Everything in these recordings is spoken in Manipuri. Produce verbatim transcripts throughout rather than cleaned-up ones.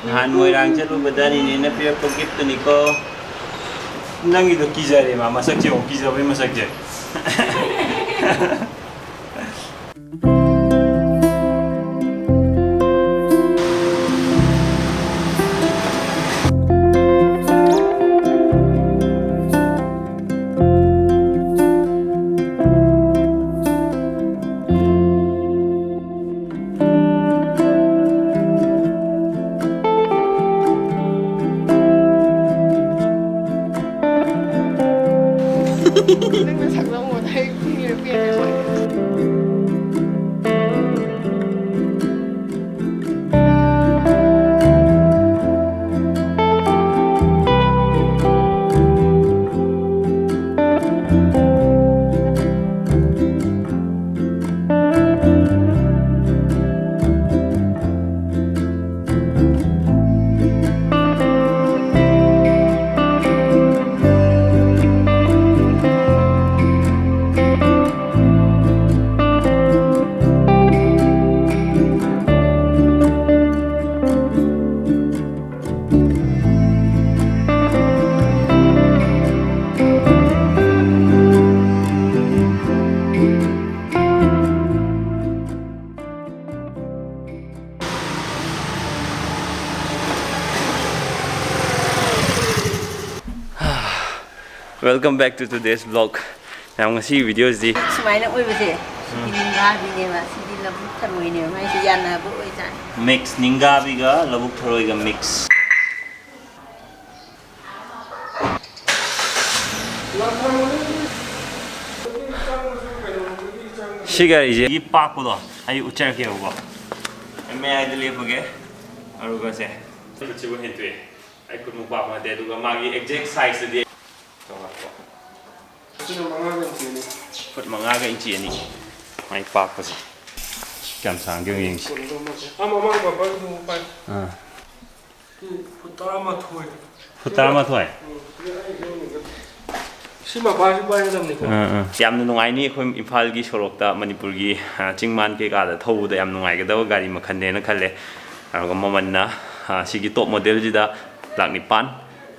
ꯅꯍꯥꯟ ꯃꯣꯏꯔꯥꯡ ꯆꯠꯂꯨꯕꯗ ꯅꯤꯅꯦꯅ ꯄꯤꯔꯛꯄ gift ꯇꯨꯅꯤꯀꯣ꯫ ꯅꯪꯒꯤꯗꯣ ꯀꯤꯖꯔꯦ ꯃꯥ, ꯃꯁꯛꯁꯦ ꯌꯦꯡꯉꯨ, ꯀꯤꯖꯕꯩ ꯃꯁꯛꯁꯦ꯫ ꯅꯪꯅ ꯁꯛꯂꯝꯃꯣ, ꯑꯩ ꯄꯤꯔ ꯄꯤꯔ ꯂꯣꯏꯔꯦ꯫ Welcome back to today's vlog. ꯃꯌꯥꯝ, ꯉꯁꯤꯒꯤ video ꯁꯤꯗꯤ ꯁꯨꯃꯥꯏꯅ ꯑꯣꯏꯕꯁꯦ, ꯁꯤꯗꯤ ꯅꯤꯡꯒꯥꯕꯤꯅꯦꯕ, ꯁꯤꯗꯤ ꯂꯧꯕꯨꯛ ꯊꯔꯣꯏꯅꯦꯕ, ꯃꯥꯏꯁꯦ ꯌꯥꯟꯅꯕ ꯑꯣꯏꯖꯥꯠꯅꯤ꯫ Mix, ꯅꯤꯡꯒꯥꯕꯤꯒ ꯂꯧꯕꯨꯛ ꯊꯔꯣꯏꯒ mix꯫ ꯁꯤ ꯒꯥꯔꯤꯁꯦ ꯄꯥꯛꯄꯗꯣ ꯑꯩ ꯎꯠꯆꯔꯛꯀꯦꯕꯀꯣ꯫ ꯑꯩ ꯃꯌꯥꯏꯗ ꯂꯦꯞꯄꯒꯦ꯫ ꯑꯗꯨꯒ ꯁꯦ, ꯈꯨꯠꯁꯤꯕꯨ ꯍꯦꯟꯇꯣꯛꯑꯦ꯫ ꯑꯩ ꯈꯨꯠꯃꯨꯛ ꯄꯥꯛꯄ ꯅꯠꯇꯦ, ꯑꯗꯨꯒ ꯃꯥꯒꯤ exact size ꯇꯨꯗꯤ ꯆꯥꯎꯔꯥꯛꯄ ꯁꯤꯅ ꯃꯉꯥꯒ ꯏꯟꯆꯤ ꯑꯅꯤ꯫ ꯐꯨꯠ ꯃꯉꯥꯒ ꯏꯟꯆꯤ ꯑꯅꯤ ꯃꯥꯏ ꯄꯥꯛꯄꯁꯦ꯫ ꯀꯌꯥꯝ ꯁꯥꯡꯒꯦ ꯌꯦꯡꯁꯤ꯫ ꯀꯩꯅꯣ ꯇꯧꯕꯁꯦ꯫ ꯑꯥ, ꯃꯃꯥꯡ bumper ꯗꯨ ꯄꯥꯏ꯫ ꯑꯥ꯫ ꯁꯤ ꯐꯨꯠ ꯇꯔꯥꯃꯥꯊꯣꯏ꯫ ꯐꯨꯠ ꯇꯔꯥꯃꯥꯊꯣꯏ? ꯎꯝ, ꯁꯤ ꯑꯩ ꯌꯧꯅꯤꯡꯉꯦ꯫ ꯁꯤ ꯃꯄꯥꯁꯤ ꯄꯥꯏꯒꯗꯕꯅꯤꯀꯣ꯫ ꯑꯥ, ꯑꯥ꯫ ꯌꯥꯝꯅ ꯅꯨꯡꯉꯥꯏꯅꯤ꯫ ꯑꯩꯈꯣꯏ ꯏꯝꯐꯥꯜꯒꯤ ꯁꯣꯔꯣꯛꯇ, ꯃꯅꯤꯄꯨꯔꯒꯤ, ꯑ, ꯆꯤꯡ ꯃꯥꯟ ꯀꯩꯀꯥꯗ ꯊꯧꯕꯗ ꯌꯥꯝ ꯅꯨꯡꯉꯥꯏꯒꯗꯕ ꯒꯥꯔꯤ ꯃꯈꯜꯅꯦꯅ ꯈꯜꯂꯦ꯫ ꯑꯗꯨꯒ ꯃꯃꯜꯅ, ꯑ, ꯁꯤꯒꯤ ꯇꯣꯞ ꯃꯣꯗꯦꯜꯁꯤꯗ ꯂꯥꯛ ꯅꯤꯄꯥꯟ,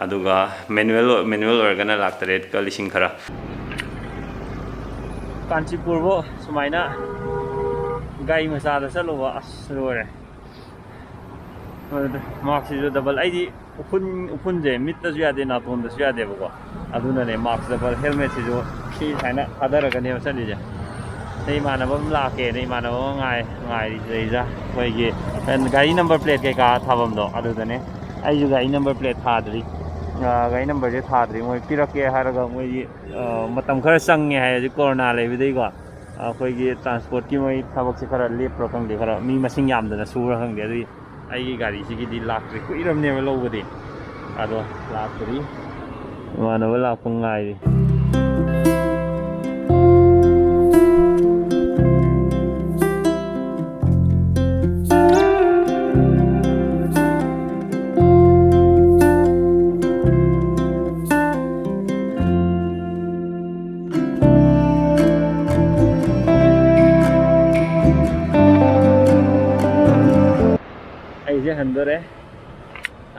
ꯑꯗꯨꯒ ꯃꯦꯅꯨꯋꯦꯜ, ꯃꯦꯅꯨꯋꯦꯜ ꯑꯣꯏꯔꯒꯅ ꯂꯥꯛ ꯇꯔꯦꯠꯀ ꯂꯤꯁꯤꯡ ꯈꯔ꯫ ꯀꯥꯟꯆꯤꯄꯨꯔꯕꯨ ꯁꯨꯃꯥꯏꯅ ꯒꯥꯔꯤ ꯃꯆꯥꯗ ꯆꯠꯂꯨꯕ, ꯑꯁ, ꯂꯣꯏꯔꯦ꯫ ꯃꯥꯛꯁꯤꯁꯨ ꯗꯕꯜ꯫ ꯑꯩꯗꯤ ꯎꯐꯨꯟ, ꯎꯐꯨꯟꯁꯦ ꯃꯤꯠꯇꯁꯨ ꯌꯥꯗꯦ, ꯅꯥꯇꯣꯟꯗꯁꯨ ꯌꯥꯗꯦꯕꯀꯣ꯫ ꯑꯗꯨꯅꯅꯦ ꯃꯥꯛꯁ ꯗꯕꯜ ꯍꯦꯜꯃꯦꯠꯁꯤꯁꯨ ꯁꯤ ꯁꯨꯃꯥꯏꯅ ꯊꯥꯗꯔꯒꯅꯦꯕ ꯆꯠꯂꯤꯁꯦ꯫ ꯑꯩ ꯏꯃꯥꯟꯅꯕ ꯑꯃ ꯂꯥꯛꯀꯦꯅ, ꯏꯃꯥꯟꯅꯕ ꯑꯃ ꯉꯥꯏ-, ꯉꯥꯏꯔꯤꯁꯤꯗꯩꯗ ꯑꯩꯈꯣꯏꯒꯤ ꯒꯥꯔꯤ ꯅꯝꯕꯔ ꯄ꯭ꯂꯦꯠ ꯀꯩꯀꯥ ꯊꯥꯐꯝꯗꯣ ꯑꯗꯨꯗꯅꯦ꯫ ꯑꯩꯁꯨ ꯒꯥꯔꯤ ꯅꯝꯕꯔ ꯄ꯭ꯂꯦꯠ ꯊꯥꯗ꯭ꯔꯤ꯫ ꯑ, ꯒꯥꯔꯤ ꯅꯝꯕꯔꯁꯦ ꯊꯥꯗ꯭ꯔꯤ꯫ ꯃꯣꯏ ꯄꯤꯔꯛꯀꯦ ꯍꯥꯏꯔꯒ ꯃꯣꯏꯒꯤ, ꯑ, ꯃꯇꯝ ꯈꯔ ꯆꯪꯉꯦ ꯍꯥꯏ, ꯍꯧꯖꯤꯛ ꯀꯣꯔꯣꯅꯥ ꯂꯩꯕꯗꯒꯤꯀꯣ꯫ ꯑꯩꯈꯣꯏꯒꯤ ꯇ꯭ꯔꯥꯟꯁꯄꯣꯔꯠꯀꯤ ꯃꯣꯏ ꯊꯕꯛꯁꯦ ꯈꯔ ꯂꯦꯞꯄ꯭ꯔꯥ ꯈꯪꯗꯦ, ꯈꯔ ꯃꯤ ꯃꯁꯤꯡ ꯌꯥꯝꯗꯅ ꯁꯨꯕ꯭ꯔꯥ ꯈꯪꯗꯦ꯫ ꯑꯗꯨꯒꯤ ꯑꯩꯒꯤ ꯒꯥꯔꯤꯁꯤꯒꯤꯗꯤ ꯂꯥꯛꯇ꯭ꯔꯤ, ꯀꯨꯏꯔꯕꯅꯦꯕ ꯂꯧꯕꯗꯤ, ꯑꯗꯣ ꯂꯥꯛꯇ꯭ꯔꯤ꯫ ꯏꯃꯥꯟꯅꯕ ꯂꯥꯛꯄ ꯉꯥꯏꯔꯤ꯫ ꯑꯩꯁꯦ ꯍꯟꯗꯣꯔꯦ꯫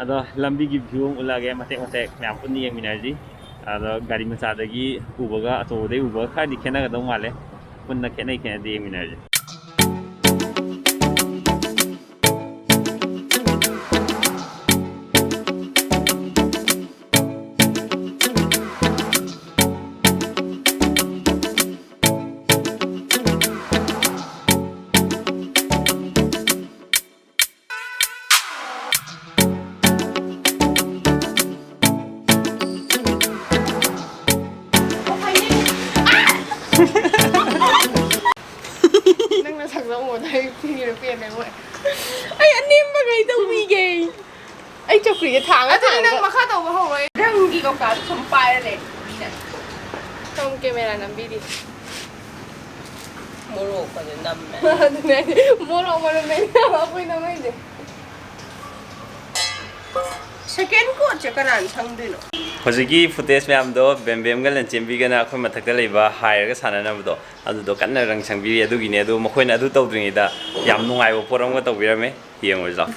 ꯑꯗꯣ ꯂꯝꯕꯤꯒꯤ ꯚ꯭ꯌꯨ ꯑꯃ ꯎꯠꯂꯛꯑꯒꯦ, ꯃꯇꯦꯛ ꯃꯇꯦꯛ ꯃꯌꯥꯝ ꯄꯨꯟꯅ ꯌꯦꯡꯃꯤꯟꯅꯔꯁꯤ꯫ ꯑꯗꯣ ꯒꯥꯔꯤ ꯃꯆꯥꯗꯒꯤ ꯎꯕꯒ ꯑꯆꯧꯕꯗꯒꯤ ꯎꯕꯒ ꯈꯔꯗꯤ ꯈꯦꯠꯅꯒꯗꯧ ꯃꯥꯜꯂꯦ꯫ ꯄꯨꯟꯅ ꯈꯦꯠꯅꯩ ꯈꯦꯠꯅꯗꯦ ꯌꯦꯡꯃꯤꯟꯅꯔꯁꯦ꯫ ꯅꯪꯅ ꯁꯛꯂꯛꯑꯣꯗ ꯑꯩ ꯄꯤꯔ ꯄꯦꯟꯂꯦ ꯃꯣꯏ꯫ ꯑꯩ ꯑꯅꯦꯝꯕꯈꯩ ꯇꯧꯕꯤꯒꯦ꯫ ꯑꯩ ꯆꯧꯀ꯭ꯔꯤꯁꯦ ꯊꯥꯡꯉ ꯑꯗꯨꯗꯤ ꯅꯪ ꯊꯥꯡꯉꯒ ꯃꯈꯥ ꯇꯧꯕ ꯍꯧꯔꯣꯏ꯫ ꯅꯪꯒꯤ ꯀꯧꯇꯥꯗꯣ ꯁꯨꯝ ꯄꯥꯏꯔ ꯂꯩ꯫ ꯁꯣꯝ ꯀꯦꯃꯦꯔꯥ ꯅꯝꯕꯤꯔꯤ꯫ ꯃꯣꯔꯣꯛꯀꯁꯦ ꯅꯝꯃꯦ꯫ ꯑꯗꯨꯅꯦ ꯍꯥꯏꯁꯦ, ꯃꯣꯔꯣꯛ ꯃꯅꯝ ꯂꯩꯅꯕ ꯑꯩꯈꯣꯏ ꯅꯝꯃꯛꯏꯁꯦ꯫ ꯁꯦꯀꯦꯟ ꯀꯣꯠꯁꯦ ꯀꯅꯥꯅ ꯁꯪꯗꯣꯏꯅꯣ? ꯍꯧꯖꯤꯛꯀꯤ ꯐꯨꯇꯦꯖ ꯃꯌꯥꯝꯗꯣ ꯕꯦꯝꯕꯦꯝꯒ ꯂꯟꯆꯦꯟꯕꯤꯒꯅ ꯑꯩꯈꯣꯏ ꯃꯊꯛꯇ ꯂꯩꯕ ꯍꯥꯏꯔꯒ ꯁꯥꯟꯅꯅꯕꯗꯣ, ꯑꯗꯨꯗꯣ ꯀꯟꯅ ꯔꯪ ꯁꯪꯕꯤꯔꯤ꯫ ꯑꯗꯨꯒꯤꯅꯦ꯫ ꯑꯗꯨ ꯃꯈꯣꯏꯅ ꯑꯗꯨ ꯇꯧꯗ꯭ꯔꯤꯉꯩꯗ ꯌꯥꯝ ꯅꯨꯡꯉꯥꯏꯕ ꯄꯣꯠ ꯑꯃꯒ ꯇꯧꯕꯤꯔꯝꯃꯦ꯫ ꯌꯦꯡꯉꯨꯔꯁꯤ ꯂꯥꯎ꯫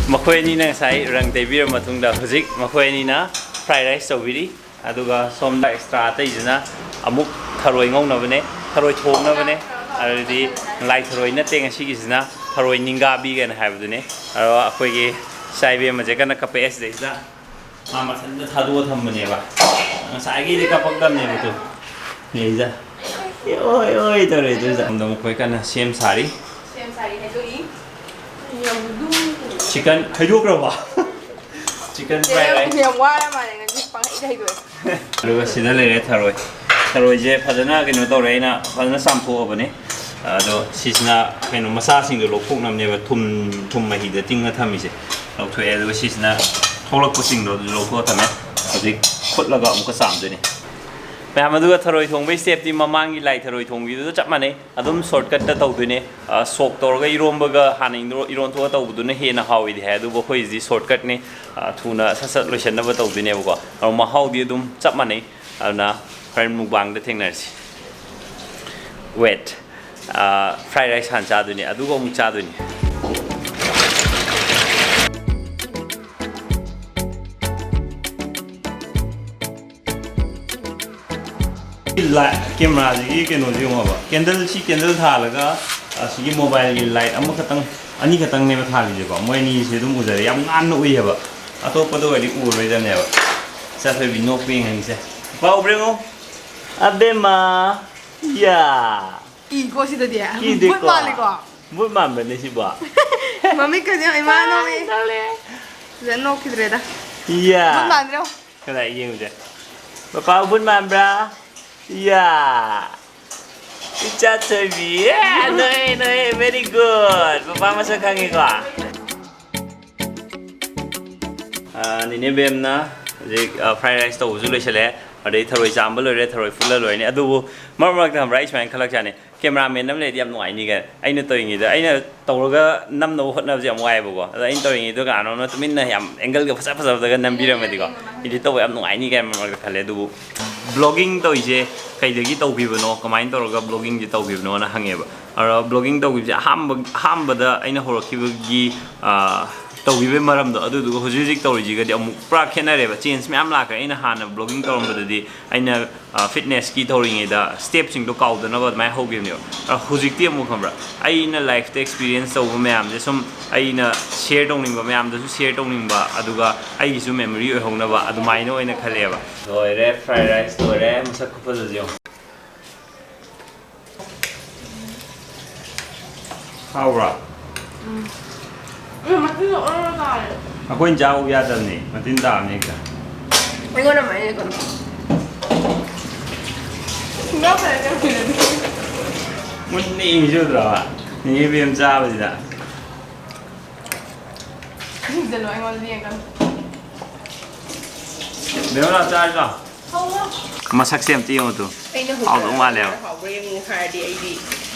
ꯃꯈꯣꯏ ꯑꯅꯤꯅ ꯉꯁꯥꯏ ꯔꯪ ꯇꯩꯕꯤꯔꯕ ꯃꯇꯨꯡꯗ ꯍꯧꯖꯤꯛ ꯃꯈꯣꯏ ꯑꯅꯤꯅ fried rice ꯇꯧꯕꯤꯔꯤ꯫ ꯑꯗꯨꯒ ꯁꯣꯝꯗ extra ꯑꯇꯩꯁꯤꯅ ꯑꯃꯨꯛ ꯊꯔꯣꯏ ꯉꯧꯅꯕꯅꯦ, ꯊꯔꯣꯏ ꯊꯣꯡꯅꯕꯅꯦ꯫ ꯑꯗꯨꯗꯤ ꯂꯥꯏ ꯊꯔꯣꯏ ꯅꯠꯇꯦ ꯉꯁꯤꯒꯤꯁꯤꯅ, ꯊꯔꯣꯏ ꯅꯤꯡꯒꯥꯕꯤꯒꯅ ꯍꯥꯏꯕꯗꯨꯅꯦ꯫ ꯑꯗꯣ ꯑꯩꯈꯣꯏꯒꯤ ꯏꯆꯥ ꯏꯕꯦꯝꯃꯁꯦ ꯀꯟꯅ ꯀꯞꯄꯛꯑꯦ ꯁꯤꯗꯩꯁꯤꯗ꯫ ꯃꯥ ꯃꯊꯟꯇ ꯊꯥꯗꯣꯛꯑ ꯊꯝꯕꯅꯦꯕ꯫ ꯉꯁꯥꯏꯒꯩꯗꯤ ꯀꯞꯄꯛꯇꯕꯅꯦꯕ ꯇꯨ꯫ ꯌꯦꯡꯁꯦ꯫ ꯑꯣꯏ ꯑꯣꯏ ꯇꯧꯔꯦ ꯑꯗꯨꯗ꯫ ꯁꯣꯝꯗ ꯃꯈꯣꯏ ꯀꯟꯅ ꯁꯦꯝ ꯁꯥꯔꯤ꯫ ꯁꯦꯝ ꯁꯥꯔꯤ ꯍꯥꯏꯗꯣꯛꯏ꯫ Chicken ꯍꯩꯗꯣꯛꯈ꯭ꯔꯕ? Chicken fried rice꯫ ꯌꯥꯝ ꯋꯥꯔ ꯃꯥꯜꯂꯦ ꯉꯁꯤ ꯄꯪꯍꯩꯗ ꯍꯩꯗꯣꯛꯑꯦ꯫ ꯑꯗꯨꯒ ꯁꯤꯗ ꯂꯩꯔꯦ ꯊꯔꯣꯏ꯫ ꯊꯔꯣꯏꯁꯦ ꯐꯖꯅ ꯀꯩꯅꯣ ꯇꯧꯔꯦ, ꯑꯩꯅ ꯐꯖꯅ ꯆꯥꯝꯊꯣꯛꯑꯕꯅꯦ꯫ ꯑꯗꯣ ꯁꯤꯁꯤꯅ ꯀꯩꯅꯣ ꯃꯆꯥꯁꯤꯡꯗꯣ ꯂꯧꯊꯣꯛꯅꯕꯅꯦꯕ ꯊꯨꯝ, ꯊꯨꯝ ꯃꯍꯤꯗ ꯇꯤꯡꯉ ꯊꯝꯃꯤꯁꯦ꯫ ꯂꯧꯊꯣꯛꯑꯦ꯫ ꯑꯗꯨꯒ ꯁꯤꯁꯤꯅ ꯊꯣꯛꯂꯛꯄꯁꯤꯡꯗꯣ ꯑꯗꯨ ꯂꯧꯊꯣꯛꯑ ꯊꯝꯃꯦ꯫ ꯍꯧꯖꯤꯛ ꯐꯨꯠꯂꯒ ꯑꯃꯨꯛꯀ ꯆꯥꯝꯗꯣꯏꯅꯦ꯫ ꯃꯌꯥꯝ, ꯑꯗꯨꯒ ꯊꯔꯣꯏ ꯊꯣꯡꯕꯒꯤ stepꯇꯤ ꯃꯃꯥꯡꯒꯤ ꯂꯥꯏ ꯊꯔꯣꯏ ꯊꯣꯡꯕꯤꯗꯨꯗ ꯆꯞ ꯃꯥꯟꯅꯩ꯫ ꯑꯗꯨꯝ shortcutꯇ ꯇꯧꯗꯣꯏꯅꯦ꯫ ꯑ, soak ꯇꯧꯔꯒ ꯏꯔꯣꯝꯕꯒ ꯍꯥꯟꯅ ꯏꯪꯗ꯭ꯔꯣ-, ꯏꯔꯣꯟꯊꯣꯛꯑ ꯇꯧꯕꯗꯨꯅ ꯍꯦꯟꯅ ꯍꯥꯎꯋꯤꯗꯤ ꯍꯥꯏ, ꯑꯗꯨꯕꯨ ꯑꯩꯈꯣꯏꯁꯤꯗꯤ shortcutꯅꯤ꯫ ꯑ, ꯊꯨꯅ ꯁꯠ ꯁꯠ ꯂꯣꯏꯁꯟꯅꯕ ꯇꯧꯗꯣꯏꯅꯦꯕꯀꯣ꯫ ꯑꯗꯣ ꯃꯍꯥꯎꯗꯤ ꯑꯗꯨꯝ ꯆꯞ ꯃꯥꯟꯅꯩ꯫ ꯑꯗꯨꯅ ꯍꯣꯔꯦꯟ mukbangꯗ ꯊꯦꯡꯅꯔꯁꯤ꯫ Wait꯫ ꯑ, fried rice ꯍꯥꯟꯅ ꯆꯥꯗꯣꯏꯅꯦ, ꯑꯗꯨꯒ ꯑꯃꯨꯛ ꯆꯥꯗꯣꯏꯅꯦ꯫ Light, cameraꯁꯤꯒꯤ ꯀꯩꯅꯣꯁꯦ ꯌꯦꯡꯉꯣꯕ꯫ Candle, ꯁꯤ candle ꯊꯥꯜꯂꯒ, ꯑꯁꯤꯒꯤ mobileꯒꯤ light ꯑꯃꯈꯛꯇꯪ, ꯑꯅꯤꯈꯛꯇꯪꯅꯦꯕ ꯊꯥꯜꯂꯤꯁꯦꯀꯣ꯫ ꯃꯣꯏ ꯑꯅꯤꯁꯦ ꯑꯗꯨꯝ ꯎꯖꯔꯦ, ꯌꯥꯝ ꯉꯥꯟꯅ ꯎꯏꯌꯦꯕ꯫ ꯑꯇꯣꯞꯄꯗ ꯑꯣꯏꯔꯗꯤ ꯎꯔꯔꯣꯏꯗꯕꯅꯦꯕ꯫ ꯏꯆꯥꯊꯣꯏꯕꯤ ꯅꯣꯛꯄ ꯌꯦꯡꯍꯟꯒꯦꯁꯦ꯫ ꯄꯥꯎꯕ꯭ꯔꯦꯡꯉꯣ꯫ ꯑꯕꯦꯝꯃ꯫ ꯌꯥ꯫ ꯏꯀꯣ ꯁꯤꯗꯗꯤ꯫ ꯀꯤꯗꯦꯀꯣ? ꯚꯨꯠ ꯃꯥꯜꯂꯤꯀꯣ? ꯚꯨꯠ ꯃꯥꯟꯕꯅꯦ ꯁꯤꯕꯣ꯫ ꯃꯃꯤꯠꯀꯁꯦ ꯏꯃꯥ ꯅꯣꯛꯑꯦ꯫ ꯅꯣꯛꯂꯦ꯫ ꯐꯖꯅ ꯅꯣꯛꯈꯤꯗ꯭ꯔꯦꯗ꯫ ꯏꯌꯥ꯫ ꯚꯨꯠ ꯃꯥꯟꯗ꯭ꯔꯣ? ꯀꯗꯥꯏ ꯌꯦꯡꯉꯨꯁꯦ? ꯄꯄꯥ ꯚꯨꯠ ꯃꯥꯟꯕ꯭ꯔꯥ? ꯏꯌꯥ꯫ ꯏꯆꯥ ꯊꯣꯏꯕꯤ꯫ ꯑꯦ, ꯅꯣꯛꯑꯦ, ꯅꯣꯛꯑꯦ꯫ Very good꯫ ꯄꯄꯥ ꯃꯁꯛ ꯈꯪꯉꯤꯀꯣ? ꯑ, ꯅꯦꯅꯦ ꯕꯦꯝꯅ ꯍꯧꯖꯤꯛ, ꯑ, fried rice ꯇꯧꯕꯁꯨ ꯂꯣꯏꯁꯤꯜꯂꯦ꯫ ꯑꯗꯩ ꯊꯔꯣꯏ ꯆꯥꯝꯕ ꯂꯣꯏꯔꯦ, ꯊꯔꯣꯏ ꯐꯨꯠꯂ ꯂꯣꯏꯔꯅꯤ꯫ ꯑꯗꯨꯕꯨ ꯃꯔꯛ ꯃꯔꯛꯇ ꯈꯪꯕ꯭ꯔꯥ, ꯑꯩ ꯁꯨꯃꯥꯏꯅ ꯈꯜꯂꯛꯆꯥꯠꯅꯤ꯫ ꯀꯦꯃꯦꯔꯥꯃꯦꯟ ꯑꯃ ꯂꯩꯔꯗꯤ ꯌꯥꯝ ꯅꯨꯡꯉꯥꯏꯅꯤ ꯀꯥꯏꯅ꯫ ꯑꯩꯅ ꯇꯧꯔꯤꯉꯩꯗ, ꯑꯩꯅ ꯇꯧꯔꯒ ꯅꯝꯅꯕ ꯍꯣꯠꯅꯕꯁꯦ ꯌꯥꯝ ꯋꯥꯏꯑꯦꯕꯀꯣ꯫ ꯑꯗꯣ ꯑꯩꯅ ꯇꯧꯔꯤꯉꯩꯗ ꯀꯅꯥꯅꯣꯝꯅ ꯇꯨꯃꯤꯟꯅ ꯌꯥꯝ ꯑꯦꯡꯒꯜꯒ ꯐꯖ ꯐꯖꯕꯗꯒ ꯅꯝꯕꯤꯔꯝꯃꯗꯤꯀꯣ, ꯏꯗꯤꯠ ꯇꯧꯕ ꯌꯥꯝ ꯅꯨꯡꯉꯥꯏꯅꯤ ꯀꯥꯏꯅ ꯃꯔꯛ ꯃꯔꯛꯇ ꯈꯜꯂꯦ꯫ ꯑꯗꯨꯕꯨ ꯕ꯭ꯂꯣꯒꯤꯡ ꯇꯧꯔꯤꯁꯦ ꯀꯩꯗꯒꯤ ꯇꯧꯈꯤꯕꯅꯣ, ꯀꯃꯥꯏꯅ ꯇꯧꯔꯒ ꯕ꯭ꯂꯣꯒꯤꯡꯁꯦ ꯇꯧꯈꯤꯕꯅꯣꯅ ꯍꯪꯉꯦꯕ꯫ ꯑꯗꯣ ꯕ꯭ꯂꯣꯒꯤꯡ ꯇꯧꯈꯤꯕꯁꯦ ꯑꯍꯥꯟꯕ, ꯑꯍꯥꯟꯕꯗ ꯑꯩꯅ ꯍꯧꯔꯛꯈꯤꯕꯒꯤ, ꯑ, ꯇꯧꯈꯤꯕꯒꯤ ꯃꯔꯝꯗꯣ, ꯑꯗꯨꯗꯨꯒ ꯍꯧꯖꯤꯛ ꯍꯧꯖꯤꯛ ꯇꯧꯔꯤꯁꯤꯒꯗꯤ ꯑꯃꯨꯛ ꯄꯨꯔꯥ ꯈꯦꯠꯅꯔꯦꯕ꯫ ꯆꯦꯟꯖ ꯃꯌꯥꯝ ꯂꯥꯛꯈ꯭ꯔꯦ꯫ ꯑꯩꯅ ꯍꯥꯟꯅ ꯕ꯭ꯂꯣꯒꯤꯡ ꯇꯧꯔꯝꯕꯗꯗꯤ ꯑꯩꯅ, ꯑ, ꯐꯤꯠꯅꯦꯁꯀꯤ ꯇꯧꯔꯤꯉꯩꯗ ꯁ꯭ꯇꯦꯞꯁꯤꯡꯗꯣ ꯀꯥꯎꯗꯅꯕ ꯑꯗꯨꯃꯥꯏꯅ ꯍꯧꯈꯤꯕꯅꯦꯕ꯫ ꯑ, ꯍꯧꯖꯤꯛꯇꯤ ꯑꯃꯨꯛ ꯈꯪꯕ꯭ꯔꯥ, ꯑꯩꯅ ꯂꯥꯏꯐꯇ ꯑꯦꯛꯁꯄꯤꯔꯤꯌꯦꯟꯁ ꯇꯧꯕ ꯃꯌꯥꯝꯁꯦ ꯁꯨꯝ ꯑꯩꯅ ꯁꯤꯌꯔ ꯇꯧꯅꯤꯡꯕ ꯃꯌꯥꯝꯗꯁꯨ ꯁꯤꯌꯔ ꯇꯧꯅꯤꯡꯕ, ꯑꯗꯨꯒ ꯑꯩꯒꯤꯁꯨ ꯃꯦꯃꯣꯔꯤ ꯑꯣꯏꯍꯧꯅꯕ ꯑꯗꯨꯃꯥꯏꯅ ꯑꯣꯏꯅ ꯈꯜꯂꯦꯕ꯫ ꯂꯣꯏꯔꯦ, ꯐ꯭ꯔꯥꯏ ꯔꯥꯏꯁ ꯂꯣꯏꯔꯦ꯫ ꯃꯁꯛ ꯈꯨꯐꯖꯁꯦ ꯌꯦꯡꯉꯣ꯫ ꯍꯥꯎꯕ꯭ꯔꯥ? ꯎꯝ꯫ ꯎꯝ, ꯃꯇꯨꯝꯗꯣ ꯑꯣꯔꯣ ꯇꯥꯔꯦ꯫ ꯑꯩꯈꯣꯏꯅ ꯆꯥꯕ ꯌꯥꯗꯕꯅꯦ, ꯃꯇꯤꯟ ꯇꯥꯕꯅꯦ ꯍꯦꯛꯇ꯫ ꯑꯩꯉꯣꯟꯗ ꯃꯥꯏꯅ ꯀꯩꯅꯣ꯫ ꯁꯨꯡꯌꯥꯎ ꯐꯔꯛꯇꯕ ꯀꯩꯅꯣ꯫ ꯃꯨꯟꯅ ꯌꯦꯡꯉꯤꯁꯦ ꯎꯗ꯭ꯔꯣ? ꯅꯦꯅꯦ ꯕꯦꯝ ꯆꯥꯕꯁꯤꯗ꯫ ꯌꯦꯡꯁꯤꯜꯂꯣ ꯑꯩꯉꯣꯟꯗ ꯌꯦꯡꯉꯒ꯫ ꯕꯦꯝꯃ ꯆꯥꯔꯤꯕꯣ? ꯍꯧꯔꯣ꯫ ꯃꯁꯛꯁꯦ ꯑꯝꯇ ꯌꯦꯡꯉꯨ ꯇꯨ꯫ ꯑꯩꯅ ꯍꯥꯎꯗꯧ ꯃꯥꯜꯂꯦꯕ꯫ ꯍꯥꯎꯕ꯭ꯔꯥ ꯌꯦꯡꯉꯨ ꯍꯥꯏꯔꯗꯤ ꯑꯩꯗꯤ,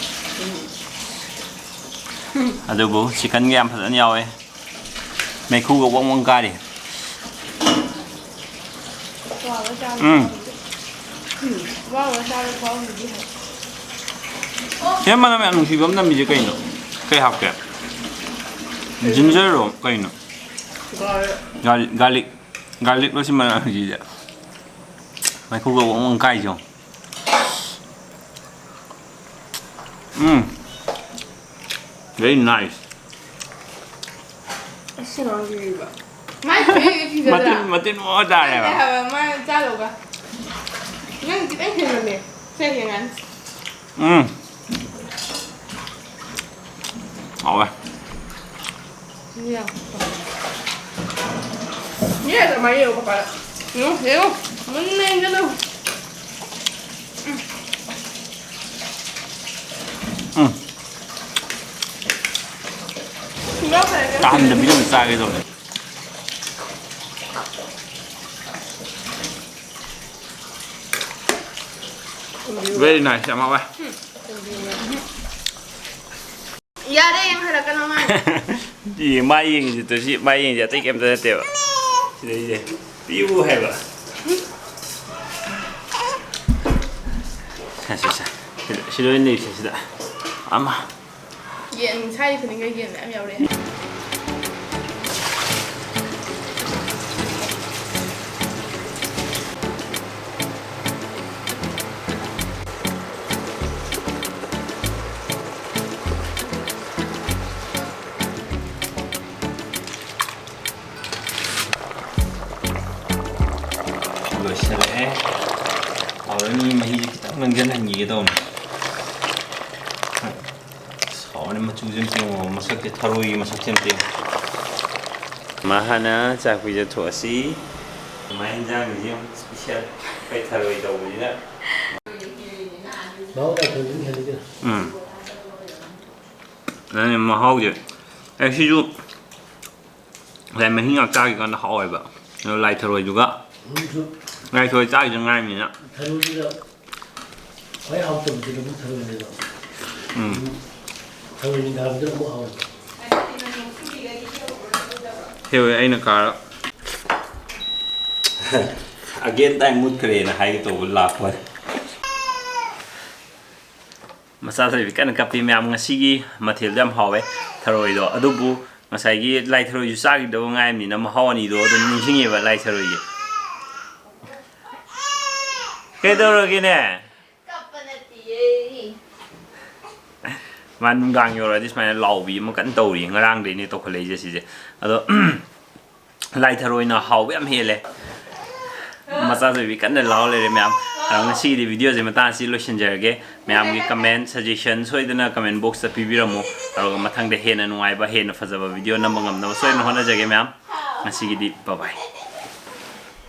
ꯎꯝ꯫ ꯑꯗꯨꯕꯨ ꯆꯤꯛꯀꯟꯒ ꯌꯥꯝ ꯐꯖꯅ ꯌꯥꯎꯋꯦ꯫ ꯃꯩꯈꯨꯒ ꯋꯪ ꯋꯪ ꯀꯥꯔꯤ꯫ ꯋꯥꯒ ꯆꯥꯕ ꯎꯝ꯫ ꯈꯨꯍꯥꯎꯗꯨꯗꯤ꯫ ꯎꯝ, ꯋꯥꯒ ꯆꯥꯕ ꯈꯨꯍꯥꯎꯗꯨꯗꯤ ꯍꯥꯏ꯫ ꯁꯤꯗ ꯃꯅꯝ ꯌꯥꯝ ꯅꯨꯡꯁꯤꯕ ꯑꯃ ꯅꯝꯃꯤꯁꯦ ꯀꯩꯅꯣ? ꯀꯩ ꯍꯥꯞꯀꯦ? ꯖꯤꯟꯖꯔꯔꯣ ꯀꯩꯅꯣ? ꯒꯥꯔ-, ꯒꯥꯔꯂꯤꯛ꯫ ꯒꯥꯔꯂꯤꯛꯂꯣ ꯁꯤ ꯃꯅꯝ ꯅꯨꯡꯁꯤꯁꯦ? ꯃꯩꯈꯨꯒ ꯋꯪ ꯋꯪ ꯀꯥꯏꯁꯦ ꯌꯦꯡꯉꯣ꯫ ꯎꯝ꯫ Very nice꯫ ꯑꯁꯤ ꯑꯉꯥꯡꯁꯤꯗꯤꯕ꯫ ꯃꯥꯏ ꯈꯨꯍꯩꯗꯣ ꯐꯤꯖꯗ꯭ꯔꯥ? ꯃꯇꯤꯟ, ꯃꯇꯤꯟ ꯑꯣ ꯇꯥꯔꯦꯕ꯫ ꯅꯠꯇꯦ ꯍꯥꯏꯕ, ꯃꯥ ꯆꯥꯗꯧꯒ꯫ ꯅꯪ ꯈꯤꯇꯪ ꯍꯦꯟꯃꯜꯂꯦ꯫ ꯁꯦ ꯌꯦꯡꯉꯅꯤ꯫ ꯎꯝ꯫ ꯍꯥꯎꯋꯦ꯫ ꯌꯦꯡꯉꯣ꯫ ꯌꯦꯡꯉꯣ, ꯑꯗꯨꯃꯥꯏꯅ ꯌꯦꯡꯉꯣ, ꯄꯄꯥꯗ꯫ ꯌꯦꯡꯉꯣ, ꯌꯦꯡꯉꯣ꯫ ꯃꯨꯟꯅ ꯌꯦꯡꯁꯤꯜꯂꯨ꯫ ꯎꯝ꯫ ꯎꯝ꯫ ꯁꯨꯡꯌꯥꯎ ꯐꯔꯛꯇꯕ ꯇꯥꯍꯟꯗꯕꯤꯗ ꯑꯗꯨꯝ ꯆꯥꯒꯦ ꯇꯧꯕꯅꯦ꯫ Very nice, ꯌꯥꯝ ꯍꯥꯎꯋꯦ꯫ ꯌꯥꯔꯦ, ꯌꯦꯡꯍꯜꯂꯛꯀꯅꯣ ꯃꯥ꯫ ꯌꯦꯡ-, ꯃꯥ ꯌꯦꯡꯉꯤꯁꯦ ꯇꯨ ꯁꯤ, ꯃꯥ ꯌꯦꯡꯉꯤꯁꯦ ꯑꯇꯩ ꯀꯩꯝꯇ ꯅꯠꯇꯦꯕ꯫ ꯁꯤꯗꯩꯁꯦ ꯄꯤꯌꯨ ꯍꯥꯏꯕ꯫ ꯁꯦ, ꯁꯦ, ꯁꯦ꯫ ꯁꯤꯗ, ꯁꯤꯗ ꯑꯣꯏꯅ ꯂꯩꯁꯦ, ꯁꯤꯗ꯫ ꯑꯃ꯫ ꯌꯦꯟ ꯁꯥꯏ ꯈꯨꯗꯤꯡꯒ ꯌꯦꯟ ꯃꯌꯥꯝ ꯌꯥꯎꯔꯛꯑꯦ꯫ ꯂꯣꯏꯁꯤꯜꯂꯛꯑꯦ꯫ ꯍꯥꯎꯔꯅꯤ, ꯃꯍꯤꯁꯦ ꯈꯤꯇꯪ ꯅꯪꯁꯤꯜꯍꯟꯈꯤꯒꯦ ꯇꯧꯅꯤ꯫ ꯑꯁ, ꯍꯥꯎꯔꯅꯤ, ꯃꯆꯨꯁꯦ ꯑꯝꯇ ꯌꯦꯡꯉꯣ, ꯃꯁꯛꯁꯦ, ꯊꯔꯣꯏꯒꯤ ꯃꯁꯛꯁꯦ ꯑꯝꯇ ꯌꯦꯡꯉꯣ꯫ ꯃꯥ ꯍꯥꯟꯅ ꯆꯥꯛ ꯄꯤꯖꯊꯣꯛꯑꯁꯤ꯫ ꯃꯥ ꯍꯤꯟꯖꯥꯡꯁꯤ ꯌꯥꯝ special, ꯑꯩꯈꯣꯏ ꯊꯔꯣꯏ ꯇꯧꯕꯅꯤꯅ꯫ ꯃꯍꯥꯎ ꯂꯥꯛꯄꯗꯨꯅ ꯍꯦꯜꯂꯤꯗ꯫ ꯎꯝ꯫ ꯑꯗꯨꯅꯦ ꯃꯍꯥꯎꯁꯦ꯫ ꯑꯦ, ꯁꯤꯁꯨ ꯉꯁꯥꯏ ꯃꯍꯤ ꯉꯥꯛ ꯆꯥꯈꯤꯀꯥꯟꯗ ꯍꯥꯎꯋꯦꯕ꯫ ꯑꯗꯣ ꯂꯥꯏ ꯊꯔꯣꯏꯗꯨꯒ꯫ ꯎꯝ, ꯁꯨ-, ꯂꯥꯏ ꯊꯔꯣꯏ ꯆꯥꯈꯤꯗ ꯉꯥꯏꯔꯤꯕꯅꯤꯅ꯫ ꯊꯔꯣꯏꯁꯤꯗ ꯈ꯭ꯋꯥꯏ ꯍꯥꯎꯇꯕꯗꯤ ꯂꯧꯕꯨꯛ ꯊꯔꯣꯏꯅꯦꯕ꯫ ꯎꯝ꯫ ꯊꯔꯣꯏ ꯅꯤꯡꯊꯝꯕꯗꯨꯅ ꯑꯃꯨꯛ ꯍꯥꯎꯋꯦꯕ꯫ ꯁꯤ ꯑꯣꯏ ꯑꯩꯅ ꯀꯥꯔ꯫ Again time ꯃꯨꯠꯈ꯭ꯔꯦꯅ ꯍꯥꯏꯒꯦ ꯇꯧꯕ ꯂꯥꯛꯄꯅꯦ꯫ ꯃꯆꯥ ꯊꯣꯏꯕꯤ ꯀꯟꯅ ꯀꯞꯄꯤ꯫ ꯃꯌꯥꯝ, ꯉꯁꯤꯒꯤ ꯃꯊꯦꯜꯗꯣ ꯌꯥꯝ ꯍꯥꯎꯋꯦ, ꯊꯔꯣꯏꯗꯣ꯫ ꯑꯗꯨꯕꯨ ꯉꯁꯥꯏꯒꯤ ꯂꯥꯏ ꯊꯔꯣꯏꯁꯨ ꯆꯥꯈꯤꯗꯕ ꯉꯥꯏꯔꯕꯅꯤꯅ ꯃꯍꯥꯎ ꯑꯅꯤꯗꯣ ꯑꯗꯨꯝ ꯅꯤꯡꯁꯤꯡꯉꯦꯕ ꯂꯥꯏ ꯊꯔꯣꯏꯒꯤ꯫ ꯀꯩꯗꯧꯔꯒꯦꯅꯦ? ꯀꯞꯄ ꯅꯠꯇꯤꯌꯦ꯫ ꯃꯥ ꯅꯨꯡꯗꯥꯡ ꯌꯧꯔꯛꯑꯗꯤ ꯁꯨꯃꯥꯏꯅ ꯂꯥꯎꯕꯤ ꯑꯃ ꯀꯟꯅ ꯇꯧꯔꯤ꯫ ꯉꯔꯥꯡꯗꯩꯅꯦ ꯇꯧꯈꯠꯂꯛꯏꯁꯦ ꯁꯤꯁꯦ꯫ ꯑꯗꯣ ꯂꯥꯏ ꯊꯔꯣꯏꯅ ꯍꯥꯎꯕ ꯌꯥꯝ ꯍꯦꯜꯂꯦ꯫ ꯃꯆꯥ ꯊꯣꯏꯕꯤ ꯀꯟꯅ ꯂꯥꯎ ꯂꯩꯔꯦ ꯃꯌꯥꯝ꯫ ꯑꯗꯣ ꯉꯁꯤꯒꯤꯗꯤ video ꯁꯦ ꯃꯇꯥꯡ ꯑꯁꯤ ꯂꯣꯏꯁꯤꯟꯖꯔꯒꯦ꯫ ꯃꯌꯥꯝꯒꯤ comment, suggestion ꯁꯣꯏꯗꯅ comment box ꯇ ꯄꯤꯕꯤꯔꯝꯃꯨ꯫ ꯑꯗꯨꯒ ꯃꯊꯪꯗ ꯍꯦꯟꯅ ꯅꯨꯡꯉꯥꯏꯕ, ꯍꯦꯟꯅ ꯐꯖꯕ video ꯅꯝꯕ ꯉꯝꯅꯕ ꯁꯣꯏꯗꯅ ꯍꯣꯠꯅꯖꯒꯦ ꯃꯌꯥꯝ꯫ ꯉꯁꯤꯒꯤꯗꯤ bye bye꯫